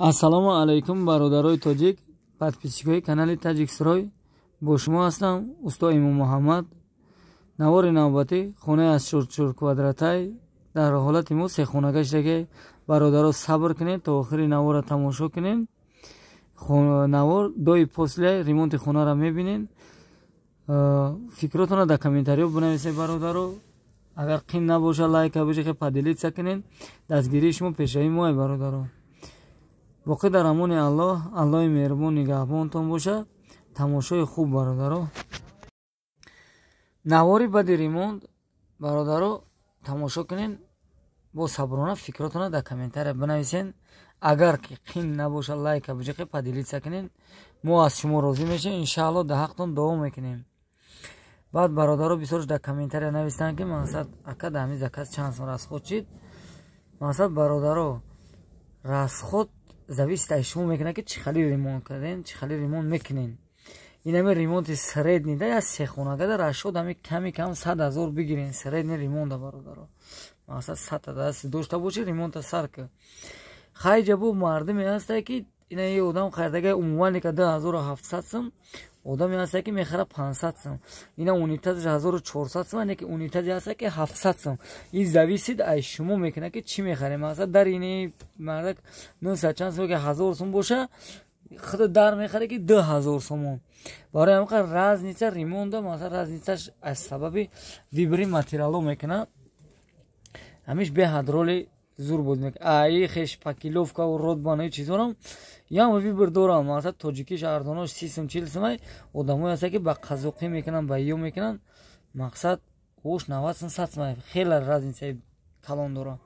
Ассалому алайкум, бародарои тоҷик, подписчикои канали Таҷикстрой. Бо шумо ҳастам усто Имом Муҳаммад. Навори навбатӣ: хонаи аз чорчор квадратай дар ҳолати мо сехонага шидаги. Бародаро, сабр кунед, то охири навора тамошо кунед. Навор до и после ремонти хонаро мебинед. Фикротонро дар комментариҳо бинависед, бародаро. Агар қин набоша, лайка бижихе, поделиться кунед. Дастгирии шумо пешравии моe, бародаро. Боқӣ дар амони Аллоҳ. Аллоҳи меҳрубон нигаҳбонтон боша. Тамошои хуб, бародаро. Навори баъди ремонт, бародаро, тамошо кунед бо саброна. Фикротонро дар комментария бинависед. Агар ки қин набоша, лайка биҷиқе, поделиться кунед. Мо аз шумо розӣ мешем, иншаалло, дар ҳақтон дуо мекунем. Баъд бародаро бисёрш дар комментария навистанд, ки мақсад, ака, дар ҳамин заказ чанд сом расход шид? Мақсад, бародаро, расход зависит аз шумо мекунад, ки чӣ хали ремонт кардем, чӣ хали ремонт мекунем. Инами ремонти средний да я сехонагада расход ҳами ками кам 100 000 бигирен, средний ремонта, бародаро. Мақсад, садта даст дошта боши, ремонта сар ки. Хайҷа бу мардуме ҳастае, ки ина одам харидага умуман 2700 сум, одаме ҳаста, ки мехара 500 сум. Ина унитазаш 1400 сум, не ки унитазе ҳаста, ки 700 сум. Ин зависит аз шумо мекунад, ки чӣ мехарем. Мақсад, дар ини мардак 900 чанд сум ки 1000 сум боша, худ дар мехаре, ки 2000 сомон. Барои ҳамин разница ремонта, масалан, разницаш аз сабаби выбори материало мекунад. Ҳамиш беҳад роли зур буд. Аи хеш пакиловкаву ротбанаи чизорам ям выбор дорам. Масалан, тоҷикиш арзонош 30 сум, 40 сумай. Одамое ҳаста, ки ба қазоқӣ мекунанд, ба ё мекунанд, мақсад, ош 90 сум, 100 сумай. Хеле разницаи калон дорад.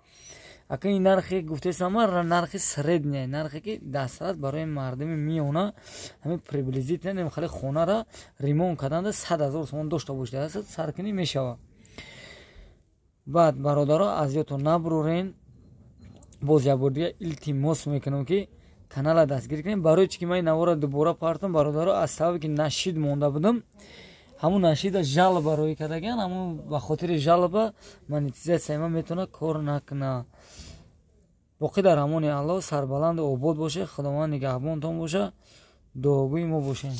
Ака, ин нархе гуфтесама, нархи средний, нархе ки дастрас барои мардуми миёна. Ҳамин приблизительно хеле хонара ремонт карданда 100 000 сомон дошта бошед, саркунӣ мешавад. Баъд, бародаро, аз ёдтон набурорен. Боз як бор дига илтимос мекунам, ки канала дастгирӣ кунем. Барои чи ки ман навора дубора партом, бародаро? Аз сабабе ки нашид монда будам, ҳамун нашида жалоба роӣ кардагиан. Ҳамун ба хотири жалоба монетизатсияи ман метавонад кор накунад. Боқӣ дар амони Аллоҳ, сарбаланду обод бошед. Худованд нигаҳбонтон боша. Дуогӯи мо бошед.